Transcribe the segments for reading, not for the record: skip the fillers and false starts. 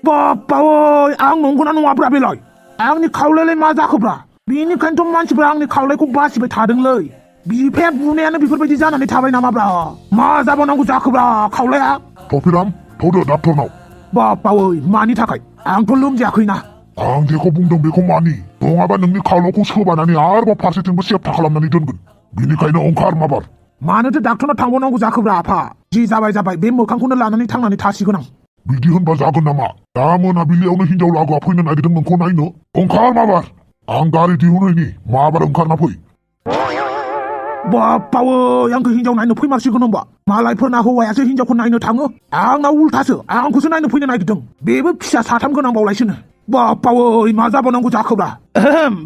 बाबाओइ आं नंगौना नङाब्रा बेलाय आंनि खावलायलाय मा जाखोब्रा बेनिखायनोथ' मानसिफ्रा आंनि खावलायखौ बासिबाय थादोंलै बिफाया बुनायानो बेफोरबायदि जानानै थाबाय नामाब्रा मा जाबावनांगौ जाखोब्रा खावलाया टफिराम थौदो डाक्टरनाव बाबाओइ मानि थाखाय आंथ' लोमजायाखैना आं जेखौ बुंदों बेखौ मानि नङाबा नोंनि खावलाखौ सोबानानै आरोबाव फारसेथिंबो सेबथा खालामनानै दोनगोन बेनिखायनो ओंखार माबार मानोथो डाक्टरनाव थांबावनांगौ जाखोब्रा आफा जि जाबाय बे मोखांखौनो लानानै थांनानै थासिगोन आं बिदि होनबा जागोन नामा दा मोनाबिलियावनो हिनजाव लागोआ फैनो नागिरदों नोंखौ नायनो ओंखार माबार आं गारि दिहुनैनि माबार ओंखारना फै बाबाओइ आंखौ हिनजाव नायनो फैमारसिगोन होनबा मालायफोरना हौवायासो हिनजावखौ नायनो थाङो आंना उल्थासो आंखौसो नायनो फैनो नागिरदों बेबो फिसा साथाम गोनां बावलायसोनो बाबाओइ मा जाबावनांगौ जाखोब्रा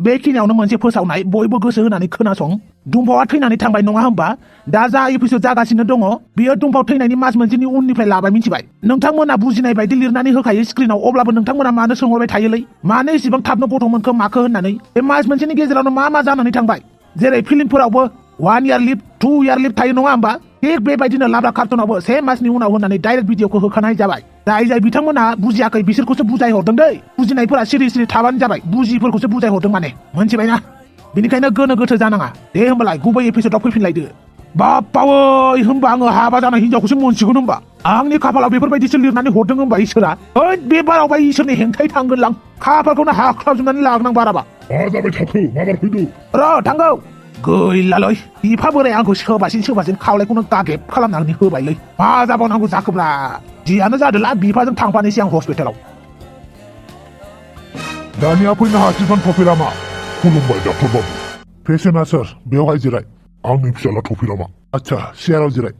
बेखिनियावनो मोनसे फोसावनाय बयबो गोसो होनानै खोनासं दुम्फावआ थैनानै थांबाय नङा होमबा दा जा एपिसड जागासिनो दङ बियो दुम्फाव थैनायनि मास मोनसेनि उननिफ्राय लाबाय मिथिबाय नोंथांमोना बुजिनाय बायदि लिरनानै होखायो स्क्रिनाव अब्लाबो नोंथांमोना मानो सोंहरबाय थायोलै मानो एसेबां थाबनो गथ' मोनखो माखो होननानै बे मास मोनसेनि गेजेरावनो मा जानानै थांबाय जेरै फिल्मफोरावबो 1 year लिभ 2 year लिभ थायो नङा होमबा थिग बेबायदिनो लाब्रा कार्टुनावबो से मासनि उनाव होननानै डाइरेक्ट भिडिअखौ होखानाय जाबाय जाय बिथांमोना बुजियाखै बिसोरखौसो बुजायहरदों दै बुजिनायफोरा सिरि थाबानो जाबाय बुजिफोरखौसो बुजायहरदों माने मोनथिबायना बेनिखायनो गोनो गोथो जानाङा दे होमबालाय गुबै एपिसडआव फैफिनलायदो बाबाओइ होमबा आङो हाबा जानाय हिनजावखौसो मोनसिगोन होमबा आंनि खाफालाव बेफोरबायदिसो लिरनानै हरदों होमबा इसोरा ओइ बे बारावबा इसोरनि हेंथायै थांगोनलां खाफालखौनो हाख्लाबजोबनानै लागोन बाराबा मा जाबाय थाखो माबार फैदो र' थांगौ गैलालै बिफा बोराय आंखौ सोबासिन खावलायखौनो गागेब खालामनानै होबायलै मा जाबावनांगौ जाखोब्रा जियानो जादोला बिफाजों थांफानोसै आं हस्पिटालाव दानिया फैनो हासिगोन टफिरामा खुलुमबाय डाक्टर बाबु पेसेन्टआ सोर बेवहाय जिराय आंनि फिसाला टफिरामा आच्छा सियाराव जिराय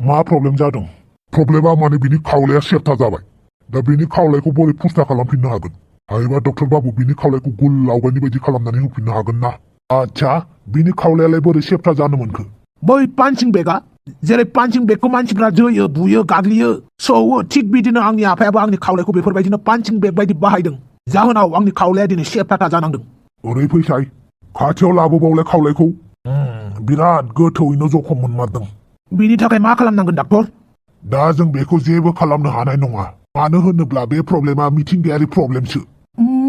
मा प्रब्लेम जादों प्रब्लेमा माने बिनि खावलाया सेबथा जाबाय दा बिनि खावलायखौ बोरै फुस्था खालामफिननो हागोन हायोबा डक्टर बाबु बिनि खावलायखौ गुल आवगायनि बायदि खालामनानै होफिननो हागोन ना आच्छा बिनि खावलायालाय बोरै सेबथा जानो मोनखो बै पान्चिं बेगआ जेरै पान्चिं बेगखौ मानसिफ्रा जोयो बुयो गाग्लियो सौवो थिग बिदिनो आंनि आफायाबो आंनि खावलायखौ बेफोरबायदिनो पान्चिं बेग बायदि बाहायदों जाहोनाव आंनि खावलाया दिनै सेबथा जानांदों ओरै फैसाय खाथियाव लाबोबावलाय खावलायखौ बिराद गोथौयैनो जखम मोनमारदों बिनि थाखाय मा खालामनांगोन डाक्टर दा जों बेखौ जेबो खालामनो हानाय नङा मानो होनोब्ला बे प्रब्लेमा मिथिंगायारि प्रब्लेमसो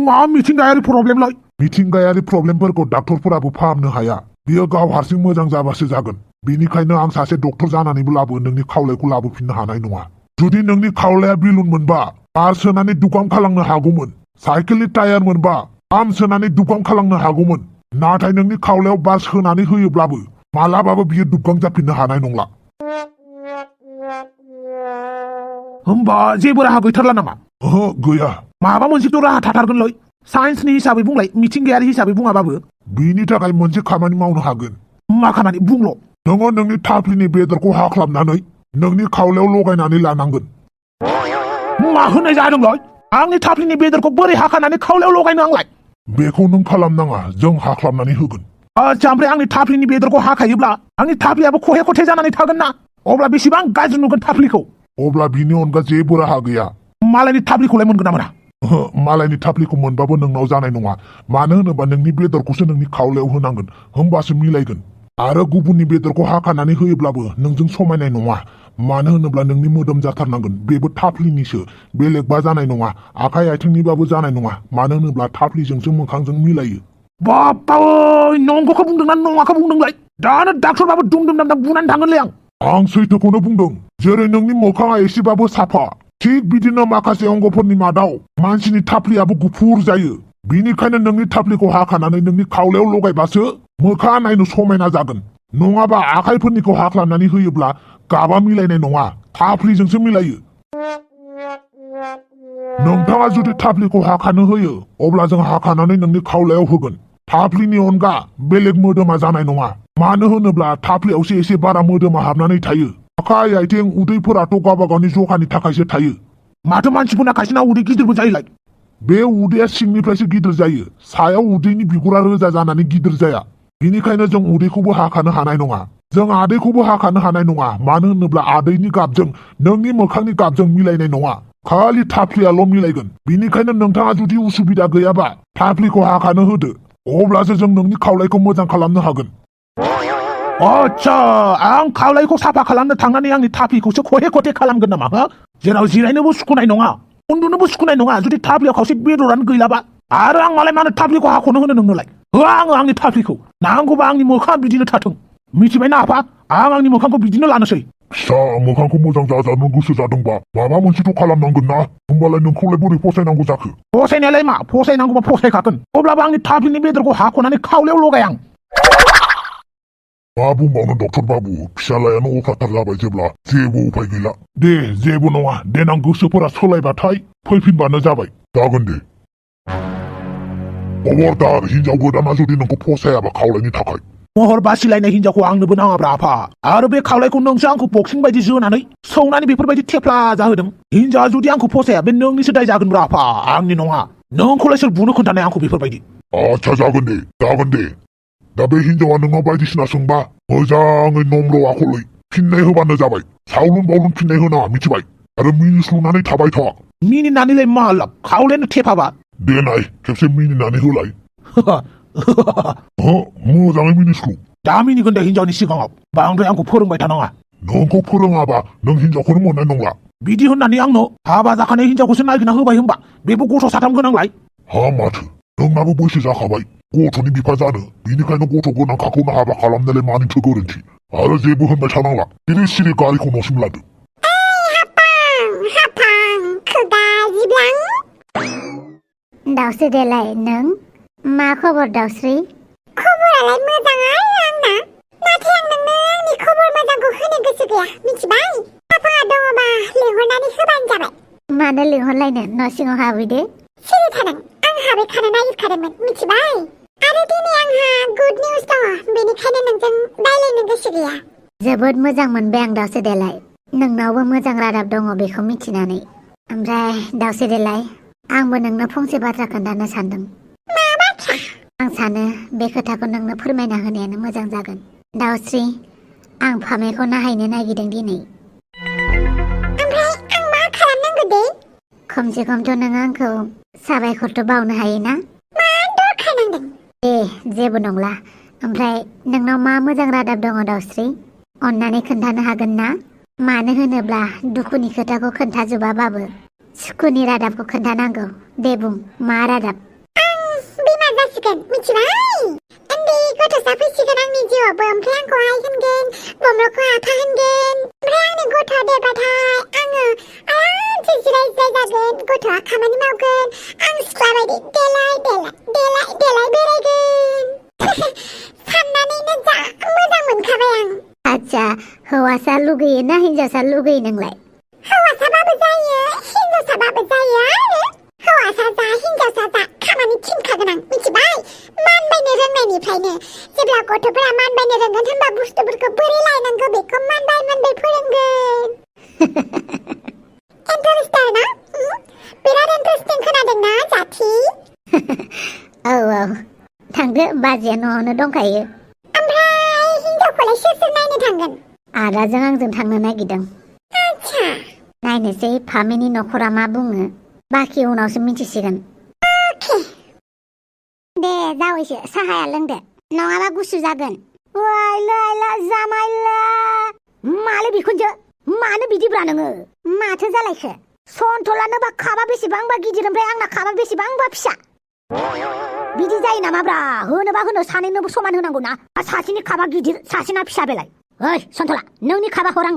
मा मिथिंगायारि प्रब्लेमलाय मिथिंगायारि प्रब्लेमफोरखौ डाक्टरफोराबो फाहामनो हाया बियो गाव हारसिं मोजां जाबासो जागोन बेनिखायनो आं सासे डक्टर जानानैब्लाबो नोंनि खावलायखौ लाबोफिननो हानाय नङा जुदि नोंनि खावलाया बिलुन मोनबा बार सोनानै दुगाम खालामनो हागौमोन साइकेलनि टायार मोनबा पाम्प सोनानै दुगाम खालामनो हागौमोन नाथाय नोंनि खावलायाव बार सोनानै होयोब्लाबो मालाबाबो बियो दुगां जाफिननो हानाय नंला होमबा जेबो राहा गैथारला नामा ओहो गैया माबा मोनसेथ' राहा थाथारगोनलै साइन्सनि हिसाबै बुंलाय मिथिंगायारि हिसाबै बुङाबाबो बिनि थाखाय मोनसे खामानि मावनो हागोन मा खामानि बुंल' नोङो नोंनि थाफ्लिनि बेदरखौ हाख्लाबनानै नोंनि खावलायाव लगायनानै लानांगोन मा होनाय जादोंलै आंनि थाफ्लिनि बेदरखौ बोरै हाखानानै खावलायाव लगायनो आंलाय बेखौ नों खालामनाङा जों हाख्लाबनानै होगोन आच्छा ओमफ्राय आंनि थाफ्लिनि बेदरखौ हाखायोब्ला आंनि थाफ्लियाबो खहे खथे जानानै थागोन ना अब्ला बेसेबां गाज्रि नुगोन थाफ्लिखौ अब्ला बिनि अनगा जेबो राहा गैया मालायनि थाफ्लिखौलाय मोनगोन ना मोना मालायनि थाफ्लिखौ मोनबाबो नोंनाव जानाय नङा मानो होनोबा नोंनि बेदरखौसो नोंनि खावलायाव होनांगोन होमबासो मिलायगोन आरो गुबुननि बेदरखौ हाखानानै होयोब्लाबो नोंजों समायनाय नङा मानो होनोब्ला नोंनि मोदोम जाथारनांगोन बेबो थाफ्लिनिसो बेलेगबा जानाय नङा आखाइ आथिंनिबाबो जानाय नङा मानो होनोब्ला थाफ्लिजोंसो मोखांजों मिलायो बाबाओइ नंगौखौ बुंदोंना नङाखौ बुंदोंलाय दानो डाक्टरबाबो दुम बुनानै थांगोनलै आं सैथोखौनो बुंदों जेरै नोंनि मोखाङा एसेबाबो साफा थिग बिदिनो माखासे अंगफोरनि मादाव मानसिनि थाफ्लियाबो गुफुर जायो बिनिखायनो नोंनि थाफ्लिखौ हाखानानै नोंनि खावलायाव लगायबासो मोखाङा नायनो समायना जागोन नङाबा आखाइफोरनिखौ हाख्लाबनानै होयोब्ला गाबा मिलायनाय नङा थाफ्लिजोंसो मिलायो नोंथाङा जुदि थाफ्लिखौ हाखानो होयो अब्ला जों हाखानानै नोंनि खावलायाव होगोन थाफ्लिनि अनगा बेलेग मोदोमा जानाय नङा मानो होनोब्ला थाफ्लियावसो एसे बारा मोदोमा हाबनानै थायो आखाइ आथिं उदैफोराथ' गावबा गावनि जखानि थाखायसो थायो माथो मानसिफोरना खायसेना उदै गिदिरबो जायोलाय बे उदैया सिंनिफ्रायसो गिदिर जायो सायाव उदैनि बिगुरा रोजा जानानै गिदिर जाया बेनिखायनो जों उदैखौबो हाखानो हानाय नङा जों आदैखौबो हाखानो हानाय नङा मानो होनोब्ला आदैनि गाबजों नोंनि मोखांनि गाबजों मिलायनाय नङा खालि थाफ्लियाल' मिलायगोन बेनिखायनो नोंथाङा जुदि उसुबिदा गैयाबा थाफ्लिखौ हाखानो होदो अब्लासो जों नोंनि खावलायखौ मोजां खालामनो हागोन आच्छा आं खावलायखौ साफा खालामनो थांनानै आंनि थाफ्लिखौसो खहे खथे खालामगोन नामा जेराव जिरायनोबो सुखुनाय नङा उन्दुनोबो सुखुनाय नङा जुदि थाफ्लियाव खावसे बेदरानो गैलाबा आरो आं मालाय मानो थाफ्लिखौ हाख'नो होनो नोंनोलाय होआ आङो आंनि थाफ्लिखौ नांगौबा आंनि मोखाङा बिदिनो थाथों मिथिबायना आफा आं आंनि मोखांखौ बिदिनो लानोसै फिसा मोखांखौ मोजां जाजानो गोसो जादोंबा माबा मोनसेथ' खालामनांगोन ना होमबालाय नोंखौलाय बोरै फसायनांगौ जाखो फसायनायालाय मा फसायनांगौबा फसायखागोन अब्लाबो आंनि थाफ्लिनि बेदरखौ हाख'नानै खावलायाव लगाय आं मा बुंबावनो डक्टर बाबु फिसालायानो अख्राथार जाबाय जेब्ला जेबो उफाय गैला दे जेबो नङा देनां गोसोफोरा सोलायबाथाय फैफिनबानो जाबाय जागोन दे खबरदार हिनजाव गोदाना जुदि नोंखौ फसायाबा खावलायनि थाखाय महर बासिलायनाय हिनजावखौ आंनोबो नाङाब्रा आफा आरो बे खावलायखौ नोंसो आंखौ बक्सिं बायदि जोनानै सौनानै बेफोरबायदि थेफ्ला जाहोदों हिनजावा जुदि आंखौ फसाया बे नोंनिसो दाय जागोनब्रा आफा आंनि नङा नोंखौलाय सोर बुनो खोन्थानाय आंखौ बेफोरबायदि आच्छा जागोन दे दा बे हिनजावा नोंनाव बायदिसिना सोंबा मोजाङै नम्र आखलै फिननाय होबानो जाबाय सावलुन बावलुन फिननाय होनाङा मिथिबाय आरो मिनिस्लुनानै थाबाय था मिनिनानैलाय मा लाब खावलायानो थेफाबा दे नाय खेबसे मिनिनानै होलाय मोजाङै मिनिस्लु दा मिनिगोन दे हिनजावनि सिगाङाव बांद्राय आंखौ फोरोंबाय थानाङा नोंखौ फोरोङाबा नों हिनजावखौनो मोननाय नंला बिदि होननानै आंनो हाबा जाखानाय हिनजावखौसो नागिरना होबाय होनबा बेबो गथ' साथाम गोनांलाय हा माथो नोंनाबो बैसो जाखाबाय गथ'नि बिफा जानो बिनिखायनो गथ' गोनांखाखौनो हाबा खालामनायलाय मानिथो गोरोन्थि आरो जेबो होनबाय थानांला सिरि सिरि गारिखौ न'सिम लादो दाउस्रि देलाय नों मा खबर दाउस्रि खबरालाय मोजाङानो आंना नाथाय आं नोंनो आंनि खबर मोजांखौ होनो गोसो गैया मिथिबाय आफाङा दङबा लिंहरनानै होबानो जाबाय मानो लिंहरलायनो न' सिङाव हाबहैदो सिरि थादों आं हाबहैखानो नागिरखादोंमोन मिथिबाय आरो दिनै आंहा गुड निउस दङ बेनिखायनो नोंजों रायलायनो गोसो गैया जोबोद मोजां मोनबाय आं दाउस्रि देलाय नोंनावबो मोजां रादाब दङ बेखौ मिथिनानै ओमफ्राय दाउस्रि देलाय आंबो नोंनो फंसे बाथ्रा खोन्थानो सानदों मा बाथ्रा आं सानो बे खोथाखौ नोंनो फोरमायना होनायानो मोजां जागोन दाउस्रि आं फामेखौ नायहैनो नागिरदों दिनै ओमफ्राय आं मा खालामनांगौ दे खमसे खमथ' नों आंखौ साबायखरथ' बावनो हायोना मा दरखार नांदों दे जेबो नंला ओमफ्राय नोंनाव मा मोजां रादाब दङ दाउस्रि अन्नानै खोन्थानो हागोन ना मानो होनोब्ला दुखुनि खोथाखौ खोन्थाजोबाबाबो सुखुनि रादाबखौ खोन्थानांगौ दे बुं मा रादाब आं बिमा जासिगोन मिथिबाय उन्दै गथ'सा फैसिगोन आंनि जिउआवबो ओमफ्राय आंखौहाय होनगोन बमलखौ आफा होनगोन ओमफ्राय आंनि गथ'आ देरबाथाय आङो आरामसे जिराय जागोन गथ'आ खामानि मावगोन आं सिख्ला बायदि देलाय बेरायगोन साननानैनो जा मोजां मोनखाबाय आं आच्छा हौवासा लुगैयो ना हिनजावसा लुगैयो नोंलाय हौवासाबाबो जायो हिनजावसाबाबो जायो आरो हौवासा जा हिनजावसा जा खामानि थिनखागोन आं मिथिबाय मानबायनो रोंनायनिफ्रायनो जेब्ला गथ'फोरा मानबायनो रोंगोन होनबा बुस्थुफोरखौ बोरै लायनांगौ बेखौ मानबाय फोरोंगोन इन्टारेस्टार ना बिराद इन्टारेस्टिं खोनादोंना जाथि औ थांदो बाजिया न'आवनो दंखायो ओमफ्राय हिनजावखौलाय सोर नायनो थांगोन आदाजों आंजों थांनो नागिरदों आच्छा नायनोसै फामेनि न'खरा मा बुङो बाखि उनावसो मिथिसिगोन दे जावैसो साहाया लोंदो नङाबा गुसु जागोन जामायला माले बिखुनजो मानो बिदिब्रा नोङो माथो जालायखो सन्थलानोबा खाबा बेसेबांबा गिदिर ओमफ्राय आंना खाबा बेसेबांबा फिसा बिदि जायो नामाब्रा होनोबा होनो सानैनोबो समान होनांगौ ना सासेनि खाबा गिदिर सासेना फिसा बेलाय ओइ सन्थला नोंनि खाबा हर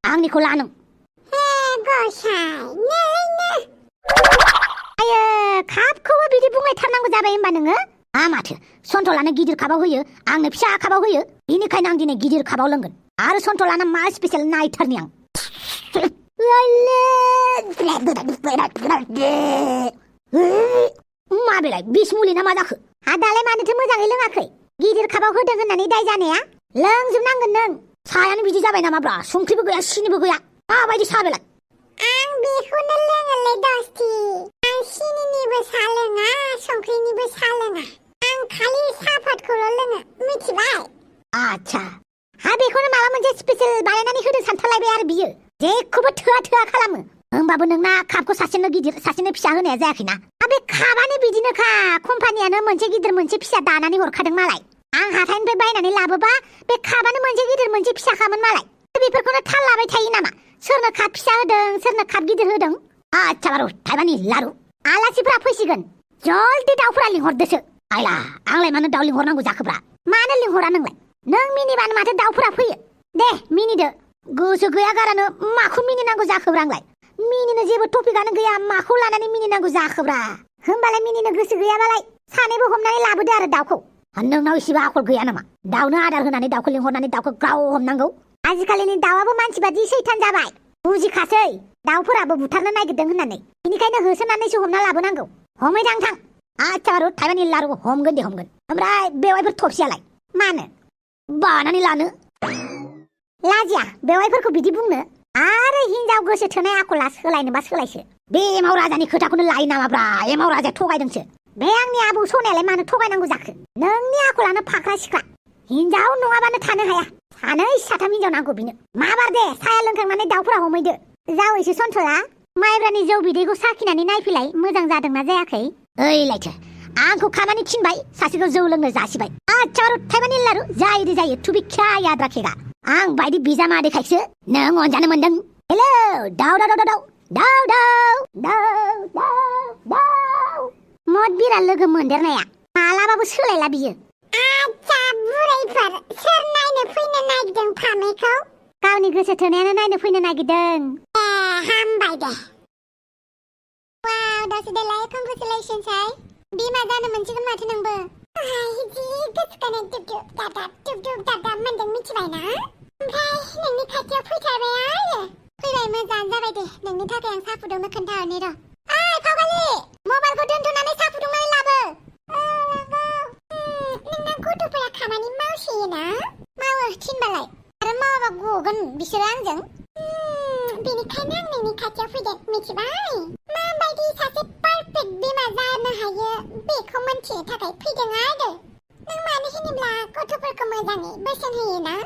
आंनिखौ ला नों आयो खाबखौबो बिदि बुंलायथारनांगौ जाबाय होनबा नोङो माथो सन्थलानो गिदिर खाबाव होयो आंनो फिसा खाबाव होयो बेनिखायनो आं दिनै गिदिर खाबाव लोंगोन आरो सन्थलानो मा स्पेसियेल नायथारनि आं मा बेलाय बिस मुलि ना मा जाखो दालाय मानोथो मोजाङै लोङाखै गिदिर खाबाव होदों होननानै दाय जानाया लोंजोबनांगोन नों सायानो बिदि जाबाय नामाब्रा संख्रिबो गैया सिनिबो गैया माबायदि साहा बेलाय आं बेखौनो लोङोलै दस्ति आं सिनिनिबो साहा लोङा संख्रिनिबो साहा लोङा आं खालि साहापातखौल' लोङो मिथिबाय आच्छा बेखौनो माबा मोनसे स्पेसियेल बानायनानै होदों सानथारलायबाय आरो बियो जेखौबो थोआ खालामो होमबाबो नोंना कापखौ सासेनो गिदिर सासेनो फिसा होनाया जायाखैना बे कापानो बिदिनोखा कम्पानियानो मोनसे गिदिर मोनसे फिसा दानानै हरखादों मालाय आं हाथायनिफ्राय बायनानै लाबोबा बे कापानो मोनसे गिदिर मोनसे फिसा खामोन मालाय बेफोरखौनो थाल लाबाय थायो नामा सोरनो काप फिसा होदों सोरनो काप गिदिर होदों आच्छा बारु थाइबानि लारु आलासिफोरा फैसिगोन जल्दि दाउफोरा लिंहरदोसो आइला आंलाय मानो दाउ लिंहरनांगौ जाखोब्रा मानो लिंहरा नोंलाय नों मिनिबानो माथो दाउफोरा फैयो दे मिनिदो गोसो गैया गारानो माखौ मिनिनांगौ जाखोब्रा आंलाय मिनिनो जेबो टपिकआनो गैया माखौ लानानै मिनिनांगौ जाखोब्रा होमबालाय मिनिनो गोसो गैयाबालाय सानैबो हमनानै लाबोदो आरो दाउखौ नोंनाव इसेबो आखल गैया नामा दाउनो आदार होनानै दाउखौ लिंहरनानै दाउखौ गाव हमनांगौ आजिखालिनि दाउआबो मानसि बादि सैथान जाबाय बुजिखासै दाउफोराबो बुथारनो नागिरदों होननानै बेनिखायनो होसोनानैसो हमना लाबोनांगौ हमैदां थां आच्छा बारु थाइबानि लारु हमगोन दे हमगोन ओमफ्राय बेवाइफोर थफसियालाय मानो बानानै लानो लाजिया बेवाइफोरखौ बिदि बुंनो आरो हिनजाव गोसो थोनाय आखला सोलायनोबा सोलायसो बे एमाव राजानि खोथाखौनो लायो नामाब्रा एमाव राजाया थगायदोंसो बे आंनि आबौ सनायालाय मानो थगायनांगौ जाखो नोंनि आखलानो फाख्रा सिख्रा हिनजाव नङाबानो थानो हाया सानै साथाम हिनजाव नांगौ बिनो माबार दे साया लोंखांनानै दाउफोरा हमैदो जावैसो सन्थला माइब्रानि जौ बिदैखौ साखिनानै नायफैलाय मोजां जादोंना जायाखै ओइ लायथो आंखौ खामानि थिनबाय सासेखौ जौ लोंनो जासिबाय आच्छा बारु थाइबानि लारु जायो जायो थुबि ख्या याद राखेगा आं बायदि बिजामादैखायसो नों अनजानो मोनदों हेलौ दाउ दाउ दाउ दाउ दाउ दाउ दाउ दाउ मद बिरा लोगो मोनदेरनाया मालाबाबो सोलायला बियो आच्छा बुरैफोर सोर नायनो फैनो नागिरदों फामेखौ गावनि गोसो थोनायानो नायनो फैनो नागिरदों हामबाय दे वाव दासो देलाय कंग्रेचुलेशन्स हाय बिमा जानो मोनसिगोन माथो नोंबो जि गोसोखांनाय दुब दुब दाब मोनदों मिथिबाय ना ओमफ्राय नोंनि खाथियाव फैथारबाय आरो फैबाय मोजाङानो जाबाय दे नोंनि थाखाय आं साहा फुदुंनो खोन्थाहरनि र' ओइ फावगालि मबाइलखौ दोनथ'नानै साहा फुदुंनानै लाबो नोंना गथ'फोरा खामानि मावसोयोना मावो थिनबालाय आरो मावाबा गगोन बिसोरो आंजों बेनिखायनो आं नोंनि खाथियाव फैदों मिथिबाय माबायदि सासे पारफेक्ट बिमा जानो हायो बेखौ मोनथिनो थाखाय फैदों आरो नों मानो होनोब्ला गथ'फोरखौ मोजाङै बोसोन होयोना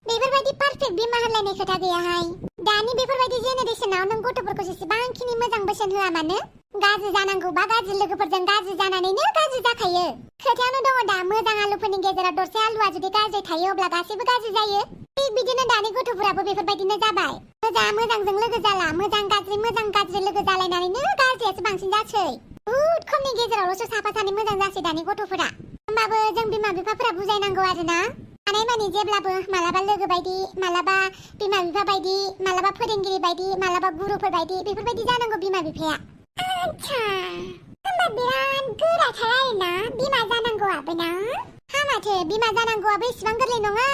बेफोरबायदि पारफेक्ट बिमा होनलायनाय खोथा गैयाहाय दानि बेफोरबायदि जेनेरेसनाव नों गथ'फोरखौ जेसेबांखिनि मोजां बोसोन होआ मानो गाज्रि जानांगौबा गाज्रि लोगोफोरजों गाज्रि जानानैनो गाज्रि जाखायो खोथायावनो दङ दा मोजां आलुफोरनि गेजेराव दरसे आलुआ जुदि गाज्रि थायो अब्ला गासैबो गाज्रि जायो थिग बिदिनो दानि गथ'फोराबो बेफोरबायदिनो जाबाय मोजांजों लोगो जाला मोजां गाज्रि लोगो जालायनानैनो गाज्रियासो बांसिन जासै बुहुद खमनि गेजेरावल'सो साफा सानै मोजां जासै दानि गथ'फोरा होमबाबो जों बिमा बिफाफोरा बुजायनांगौ आरोना हानायमानि जेब्लाबो मालाबा लोगो बायदि मालाबा बिमा बिफा बायदि मालाबा फोरोंगिरि बायदि मालाबा गुरुफोर बायदि बेफोरबायदि जानांगौ बिमा बिफाया आच्छा होमबा बिराद गोराथार आरोना बिमा जानांगौआबो ना हामाथो बिमा जानांगौआबो इसिबां गोरलै नङा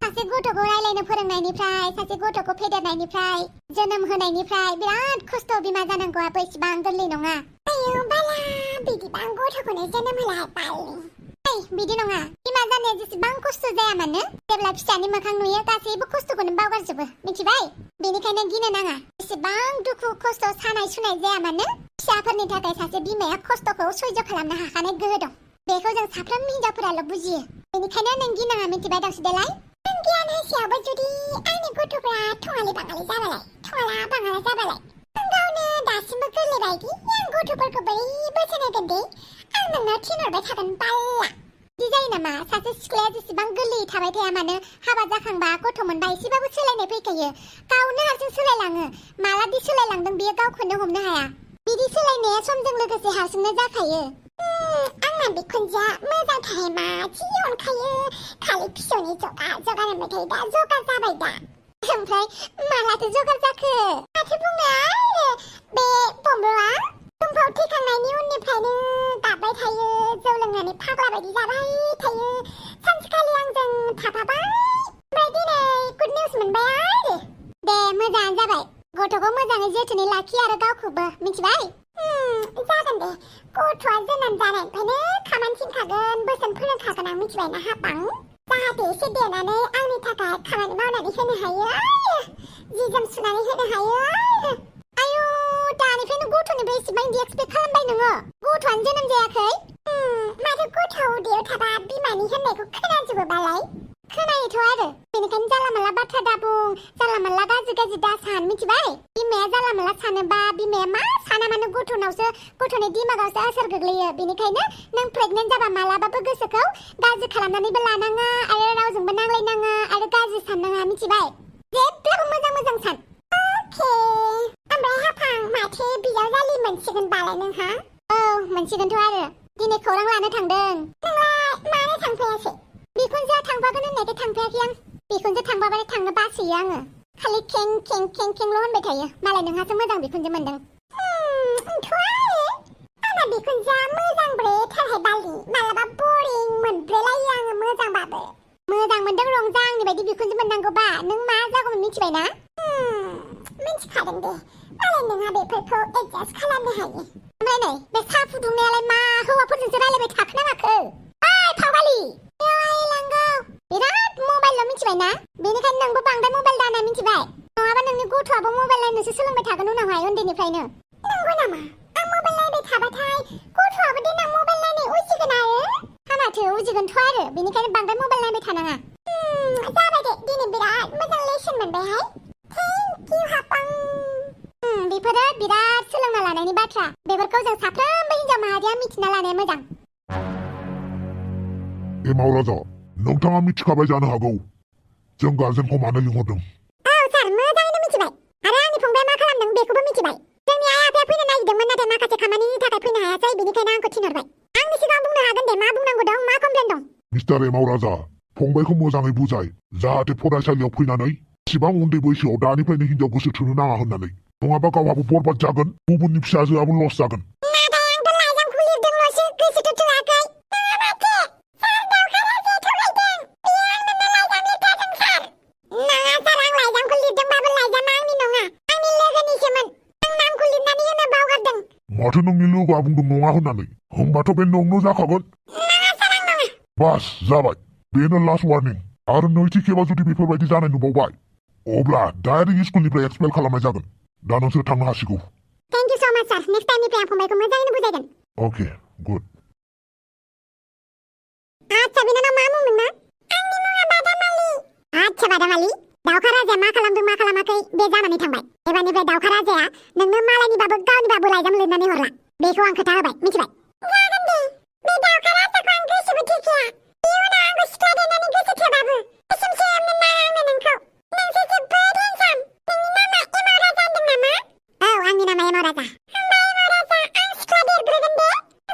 सासे गथ'खौ रायलायनो फोरोंनायनिफ्राय सासे गथ'खौ फेदेरनायनिफ्राय जोनोम होनायनिफ्राय बिराद खस्थ' बिमा जानांगौआबो इसिबां गोरलै नङा आयौ बाला बिदिबा आं गथ'खौनो जोनोम होलायबाय बिदि नङा बिमा जानाया जेसेबां खस्थ' जाया मानो जेब्ला फिसानि मोखां नुयो गासैबो खस्थ'खौनो बावगारजोबो मिथिबाय बेनिखायनो गिनो नाङा जेसेबां दुखु खस्थ' सानाय सुनाय जाया मानो फिसाफोरनि थाखाय सासे बिमाया खस्थ'खौ सैज' खालामनो हाखानाय गोहो दं बेखौ जों साफ्रोम हिनजावफोराल' बुजियो बेनिखायनो नों गिनाङा मिथिबाय दावसि देलाय नों गियान होसेयावबो जुदि आंनि गथ'फोरा थङालि बाङालि जाबालाय थङाला बाङाला जाबालाय नों गावनो दासिमबो गोरलै बायदि आं गथ'फोरखौ बोरै बोसोन होगोन दे आं नोंनाव थिनहरबाय थागोन बाल्ला बिदि जायो नामा सासे सिख्लाया जेसेबां गोरलैयै थाबाय थाया मानो हाबा जाखांबा गथ' मोनबा एसेबाबो सोलायनाय फैखायो गावनो हारसिं सोलायलाङो मालादि सोलायलांदों बियो गावखौनो हमनो हाया बिदि सोलायनाया समजों लोगोसे हारसिंनो जाखायो आंना बिखुनजोआ मोजांथार माथि अनखायो खालि फिसौनि जगार होनबाय थायो दा जगार जाबाय दा ओमफ्राय मालाथो जगार जाखो माथो बुंनो आरो बे बम्बआ दंफाव थैखांनायनि उननिफ्रायनो गाबबाय थायो जौ लोंनानै फाग्ला बायदि जाबाय थायो सानसेखालि आंजों थाफाबाय ओमफ्राय दिनै गुड निउस मोनबाय आरो दे मोजाङानो जाबाय गथ'खौ मोजाङै जोथोनै लाखि आरो गावखौबो मिथिबाय जागोन दे गथ'आ जोनोम जानायनिफ्रायनो खामानि थिनखागोन बोसोन फोरोंखागोन आं मिथिबायना हाबां जाहाथे एसे देरनानै आंनि थाखाय खामानि मावनानै होनो हायो आरो जि जोम सुनानै होनो हायो आरो आयु दानिफ्रायनो गथ'निफ्राय एसेबां इदि एक्सपेक्ट खालामबाय नोङो गथ'आनो जोनोम जायाखै माथो गथ' उदैयाव थाबा बिमानि होननायखौ खोनाजोबोबालाय खोनायोथ' आरो बेनिखायनो जाला माला बाथ्रा दाबुं जाला माला गाज्रि दा सान मिथिबाय बिमाया जाला माला सानोबा बिमाया मा साना मानो गथ'नावसो गथ'नि दिमागावसो आसार गोग्लैयो बेनिखायनो नों प्रेगनेन्ट जाबा मालाबाबो गोसोखौ गाज्रि खालामनानैबो लानाङा आरो रावजोंबो नांलायनाङा आरो गाज्रि साननाङा मिथिबाय जेब्लाबो मोजां सान अके ओमफ्राय हाफां माथो बिजावजालि मोनसिगोनबालाय नोंहा औ मोनसिगोनथ' आरो दिनै खौरां लानो थांदों नोंलाय मानो थांफायासै बिखुनजोआ थांफागोन होननायखाय थांफायाखै आं बिखुनजो थांफाबाथाय थांनो बासोयो आङो खालि खें खें खें खेंल' होनबाय थायो मालाय नोंहासो मोजां बिखुनजो मोनदों आंना बिखुनजोआ मोजांब्रे थारहाय बालि मालाबा बरिं मोनब्रेलायो आङो मोजांबाबो मोजां मोनदों रंजा आंनि बायदि बिखुनजो मोननांगौबा नों मा जागौमोन मिथिबाय ना मिथिखादों दे मालाय नोंहा बेफोरखौ एडजास्ट खालामनो हायो ओमफ्राय नै बे साहा फुदुंनायालाय मा हौवाफोरजोंसो रायलायबाय थाखो ना माखो ओइ फावगालि बेवहाय लांगौ बिराद मबाइलल' मिथिबाय ना बेनिखायनो नोंबो बांद्राय मबाइल दाना मिथिबाय नङाबा नोंनि गथ'आबो मबाइल नायनोसो सोलोंबाय थागोन उनावहाय उन्दैनिफ्रायनो नंगौ नामा आं मबाइल नायबाय थाबाथाय गथ'आबो देनां मबाइल नायनो उजिगोन आरो हामाथो उजिगोनथ' आरो बेनिखायनो बांद्राय मबाइल नायबाय थानाङा जाबाय दे दिनै बिराद मोजां लेसन मोनबायहाय थेंक इउ हापां बेफोरो बिराद सोलोंना लानायनि बाथ्रा बेफोरखौ जों साफ्रोमबो हिनजाव माहारिया मिथिना लानाया मोजां मावराजा नोंथाङा मिथिखाबाय जानो हागौ जों गार्जेनखौ मानो लिंहरदों औ सार मोजाङैनो मिथिबाय आरो आंनि फंबाया मा खालामदों बेखौबो मिथिबाय जोंनि आइ आफाया फैनो नागिरदोंमोन नाथाय माखासे खामानिनि थाखाय फैनो हायासै बेनिखायनो आंखौ थिनहरबाय आंनि सिगाङाव बुंनो हागोन दे मा बुंनांगौ दं मा कमप्लेन दं मिस्टार मावराजा फंबायखौ मोजाङै बुजाय जाहाथे फरायसालियाव फैनानै इसिबां उन्दै बैसोआव दानिफ्रायनो हिनजाव गोसो थोनो नाङा होननानै नङाबा गावहाबो बरबाद जागोन गुबुननि फिसाजोआबो लस जागोन नाथाय आंथ' लाइजामखौ लिरदोंल'सो गोसोथ' थोआखै नङा माथो सार दावखाराजोआ थगायदों बेयो आंनोनो लाइजाम लिरथारदों सार नङा सार आं लाइजामखौ लिरदोंबाबो लाइजामा आंनि नङा आंनि लोगोनिसोमोन आं नामखौ लिरनानै होनो बावगारदों माथो नोंनि लोगोआ बुंदों नङा होननानै होमबाथ' बे नोंनो जाखागोन नङा सार आं नङा बास जाबाय बेनो लास्ट वार्निं आरो नैथि खेबा जुदि बेफोरबायदि जानाय नुबावबाय अब्ला डाइरेक्ट स्कुलनिफ्राय एक्सपेल खालामनाय जागोन दा नोंसोर थांनो हासिगौ थेंक इउ स' माच सार नेक्स्ट टाइमनिफ्राय आं फंबायखौ मोजाङैनो बुजायगोन अके गुड आच्छा बिनानाव मा मुं नोंना आंनि मुङा बादामालि आच्छा बादामालि दावखा राजाया मा खालामदों मा खालामाखै बे जानानै थांबाय एबारनिफ्राय दावखा राजाया नोंनो मालायनिबाबो गावनिबाबो लाइजाम लिरनानै हरला बेखौ आं खोथा होबाय मिथिबाय जागोन दे बे दावखा राजाखौ आं गोसोबो थोखाया इयुनाव आंखौ सिख्ला देनानै गोसो थोबाबो एसेम सेमनो नाङा आंनो नोंखौ नोंसो जोबोद हेन्डसाम नोंनि नामा एमाव राजा होनदों नामा औ आंनि नामा एमाव राजा होमबा एमाव राजा आं सिख्ला देरग्रोगोन दे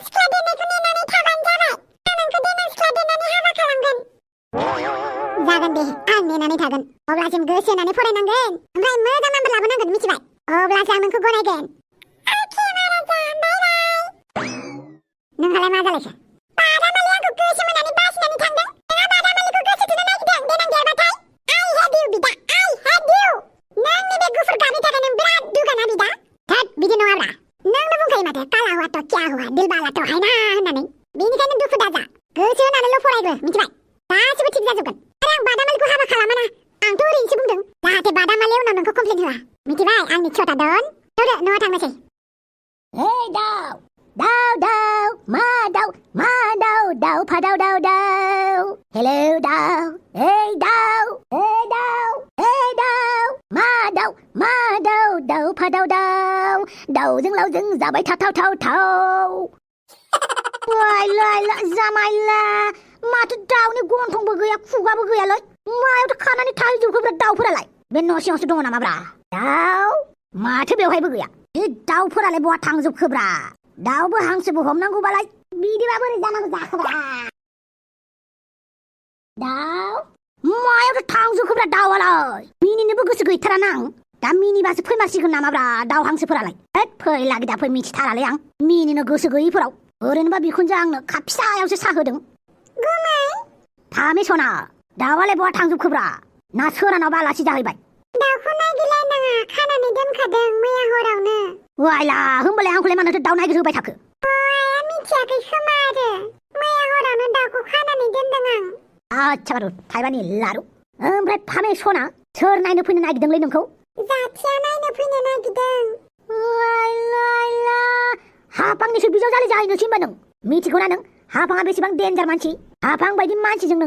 सिख्ला देरनायखौ नेनानै थाबानो जाबाय आं नोंखौ देनां सिख्ला देरनानै हाबा खालामगोन जागोन दे आं नेनानै थागोन अब्लासिम गोसो होनानै फरायनांगोन ओमफ्राय मोजां नाम्बार लाबोनांगोन मिथिबाय अब्लासो आं नोंखौ गनायगोन अके महाराजा बाय बाय नोंहालाय मा जालायखो बादामालि आंखौ गोसो मोननानै बासिनानै थांदों नोंहा बादामालिखौ गोसो थोनो नागिरदों देनां देरबाथाय आइ हेड इउ बिदा आइ हेड इउ नोंनि बे गुफुर गाबनि थाखाय नों बिराद दुगाना बिदा थोद बिदि नङाब्रा नोंनो बुंखायो माथो काला हुआ तो क्या हुआ दिल बाला तो है ना होननानै बेनिखायनो दुखु दाजा गोसो होनानैल' फरायग्रो मिथिबाय गासिबो थिग जाजोबगोन आरो आं बादामालिखौ हाबा खालामाना आंथ' ओरैनोसो बुंदों जाहाथे बादामालिया उनाव नोंखौ कमप्लेन होआ मिथिबाय आंनि छटा दन दौदो न'आव थांनोसै Hey daw, daw daw, ma daw, daw pa daw daw daw. Hello daw, hey daw, ma daw, daw pa daw daw. Daw जों लावजों जाबाय थाव थाव थाव. वाइला जामाइला माथो दावनि गन्थंबो गैया खुगाबो गैयालै मायावथो खानानै थाहैजोबखोब्रा दावफोरालाय बे न' सिङावसो दङ नामाब्रा दाव माथो बेवहायबो गैया बे दाउफोरालाय बहा थांजोबखोब्रा दाउबो हांसोबो हमनांगौबालाय बिदिबा बोरै जानांगौ जाखोब्रा दाउ मायावथो थांजोबखोब्रा दाउआलाय मिनिनोबो गोसो गैथाराना आं दा मिनिबासो फैमारसिगोन नामाब्रा दाउ हांसोफोरालाय होद फै लागे दा फै मिथिथारालै आं मिनिनो गोसो गैयिफोराव ओरैनोबा बिखुनजो आंनो काप फिसायावसो साहोदों गुमै थामे सना दाउआलाय बहा थांजोबखोब्रा ना सोरानावबा आलासि जाहैबाय दाउखौ नागिरलायनाङा खानानै दोनखादों मैया हरावनो वाइला होमबालाय आंखौलाय मानोथो दाउ नागिर होबाय थाखो आइया मिथियाखै खोमा आरो मैया हरावनो दाउखौ खानानै दोनदों आं आच्छा बारु थाइबानि लारु ओमफ्राय फामे सना सोर नायनो फैनो नागिरदोंलै नोंखौ जाथिया नायनो फैनो नागिरदों वाइला हाफांनिसो बिजावजालि जाहैनोसै होनबा नों मिथिगौना नों हाफाङा बेसेबां डेन्जार मानसि हाफां बायदि मानसिजों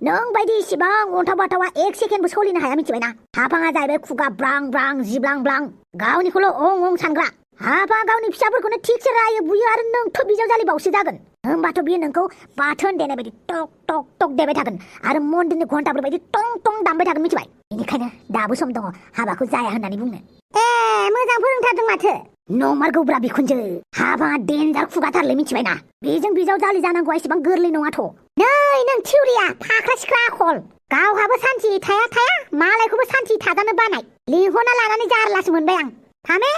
नों बायदि इसिबां अन्थाव बाथावा एक सेकेन्डबो सोलिनो हाया मिथिबायना हाफाङा जाहैबाय खुगा ब्रां ब्रां जिब्लां ब्लां गावनिखौल' अं अं सानग्रा हाफाङा गावनि फिसाफोरखौनो थिगसे रायो बुयो आरो नोंथ' बिजावजालि बावसो जागोन होमबाथ' बियो नोंखौ बाथोन देनाय बायदि टक टक टक देबाय थागोन आरो मन्दिरनि घन्टाफोर बायदि टं टं दामबाय थागोन मिथिबाय बेनिखायनो दाबो सम दङ हाबाखौ जाया होननानै बुंनो ए मोजां फोरोंथारदों माथो नंमारगौब्रा बिखुनजो हाबाङा डेन्जार खुगाथारलै मिथिबायना बेजों बिजाव जालि जानांगौआ एसेबां गोरलै नङाथ' नै नों थिउरिया फाख्रा सिख्रा आखल गावहाबो सान्थि थाया मालायखौबो सान्थि थाजानो बानाय लिंहरना लानानै जारलासो मोनबाय आं थामे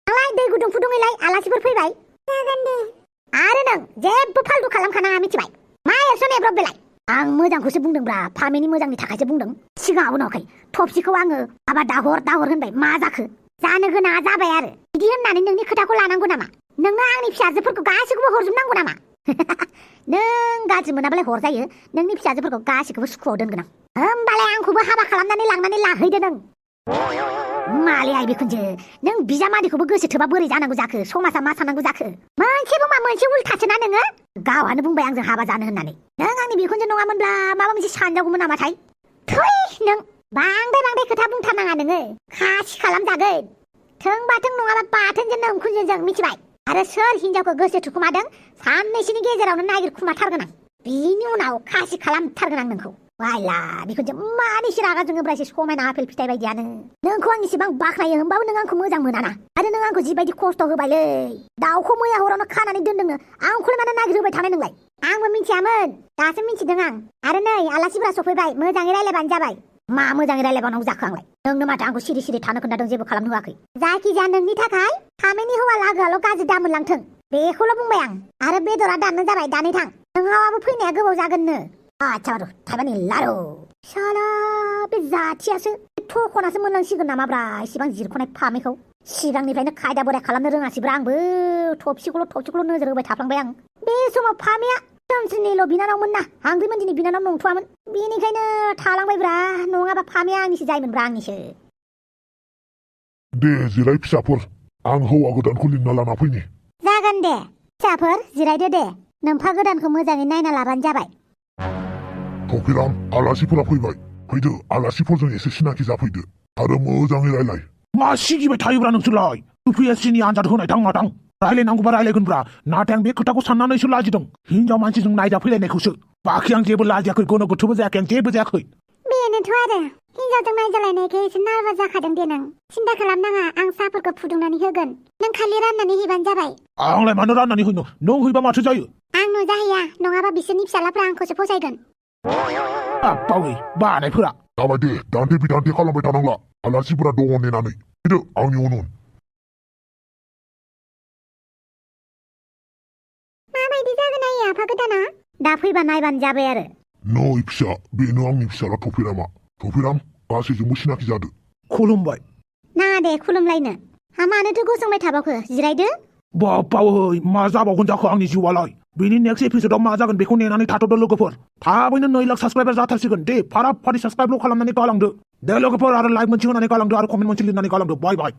आंलाय दै गुदुं फुदुङैलाय आलासिफोर फैबाय जागोन दे आरो नों जेबो फाल्तु खालामखानाङा मिथिबाय मा एरसन एब्रब बेलाय आं मोजांखौसो बुंदोंब्रा फामेनि मोजांनि थाखायसो बुंदों सिगाङाव नुवाखै थफसिखौ आङो माबा दाहर होनबाय मा जाखो जानो गोनाङा जाबाय आरो बिदि होननानै नोंनि खोथाखौ लानांगौ नामा नोंनो आंनि फिसाजोफोरखौ गासैखौबो हरजोबनांगौ नामा नों गाज्रि मोनाबालाय हरजायो नोंनि फिसाजोफोरखौ गासैखौबो सुखुआव दोनगोन आं होमबालाय आंखौबो हाबा खालामनानै लांनानै लाहैदो नों मालै आइ बिखुनजो नों बिजामादैखौबो गोसो थोबा बोरै जानांगौ जाखो समाजा मा साननांगौ जाखो मोनसे बुंबा मोनसे उल्थासो ना नोङो गावहानो बुंबाय आंजों हाबा जानो होननानै नों आंनि बिखुनजो नङामोनब्ला माबा मोनसे सानजागौमोन नामाथाय थै नों बांद्राय खोथा बुंथारनाङा नोङो खासि खालामजागोन थों नङाबा बाथोनजों नोंखुनजों मिथिबाय आरो सोर हिनजावखौ गोसो थुखुमादों साननैसोनि गेजेरावनो नागिरखुमाथारगोन आं बिनि उनाव खासि खालामथारगोन आं नोंखौ वाइला बिखुनजो मानिसो रागा जोङोब्रा एसे समायना आपेल फिथाइ बायदियानो नोंखौ आं इसेबां बाख्नायो होमबाबो नों आंखौ मोजां मोनाना आरो नों आंखौ जिबायदि खस्थ' होबायलै दाउखौ मैया हरावनो खानानै दोनदोंनो आंखौलाय मानो नागिरहोबाय थानाय नोंलाय आंबो मिथियामोन दासो मिथिदों आं आरो नै आलासिफोरा सफैबाय मोजाङै रायलायबानो जाबाय मा मोजाङै रायलायबावनांगौ जाखो आंलाय नोंनो माथो आंखौ सिरि थानो खोन्थादों जेबो खालामनो होआखै जायखिजाया नोंनि थाखाय थामैनि हौवा लागोआल' गाज्रि दामोनलांथों बेखौल' बुंबाय आं आरो बेदरा दाननो जाबाय दानै थां नोंहाबो फैनाया गोबाव जागोननो आच्छा बारु थाइबानि लारु साला बे जाथियासो थखनासो मोनलांसिगोन नामाब्रा इसेबां जिरख'नाय फामैखौ सिगांनिफ्रायनो खायदा बोराय खालामनो रोङासैब्रा आंबो थफसिखौल' नोजोर होबाय थाफ्लांबाय आं बे समाव फामैया सोमस्रिनिल' बिनानावमोन ना हांग्रिमोनदिनि बिनानाव नंथ'वामोन बेनिखायनो थालांबायब्रा नङाबा फामैया आंनिसो जायोमोनब्रा आंनिसो दे जिराय फिसाफोर आं हौवा गोदानखौ लिंना लाना फैनि जागोन दे फिसाफोर जिरायदो दे नोमफा गोदानखौ मोजाङै नायना लाबानो जाबाय थफिराम आलासिफोरा फैबाय फैदो आलासिफोरजों एसे सिनाखि जाफैदो आरो मोजाङै रायलाय मा सिगिबाय थायोब्रा नोंसोरलाय UPSCनि आनजाद होनाय दां मादां रायलायनांगौबा रायलायगोनब्रा नाथाय आं बे खोथाखौ साननानैसो लाजिदों हिनजाव मानसिजों नायजाफैलायनायखौसो बाखि आं जेबो लाजियाखै गोनो गोथोबो जायाखै आं जेबो जायाखै बेनोथ' आरो हिनजावजों नायजालायनायखाय एसे नार्भास जाखादों दे नों सिन्था खालामनाङा आं साहाफोरखौ फुदुंनानै होगोन नों खालि राननानै हैबानो जाबाय आंलाय मानो राननानै होनो नों हैबा माथो जायो आं नुजाहैया नङाबा बिसोरनि फिसालाफ्रा आंखौसो फसायगोन आब्बावै बानायफोरा जाबाय दे दान्थे बिदान्थे खालामबाय थानांला आलासिफोरा दङ नेनानै फैदो आंनि उन माबायदि जागोन आइ आफा गोदाना दा फैबा नायबानो जाबाय आरो नै फिसा बेनो आंनि फिसाला थफिरामा थफिराम गासैजोंबो सिनाखि जादो खुलुमबाय नाङा दे खुलुमलायनो मानोथो गसंबाय थाबावखो जिरायदो बाप्पावै मा जाबावगोन जाखो आंनि जिउआलाय बेनि नेक्स्ट एपिसोडआव मा जागोन बेखौ नेनानै थाथ'दो लोगोफोर थाबैनो 2 लाख साबस्क्राइबार जाथारसिगोन दे फाराब फारि साबस्क्राइबल' खालामनानै गालांदो दे लोगोफोर आरो लाइक मोनसे होनानै गालांदो आरो कमेन्ट मोनसे लिरनानै गालांदो बाय बाय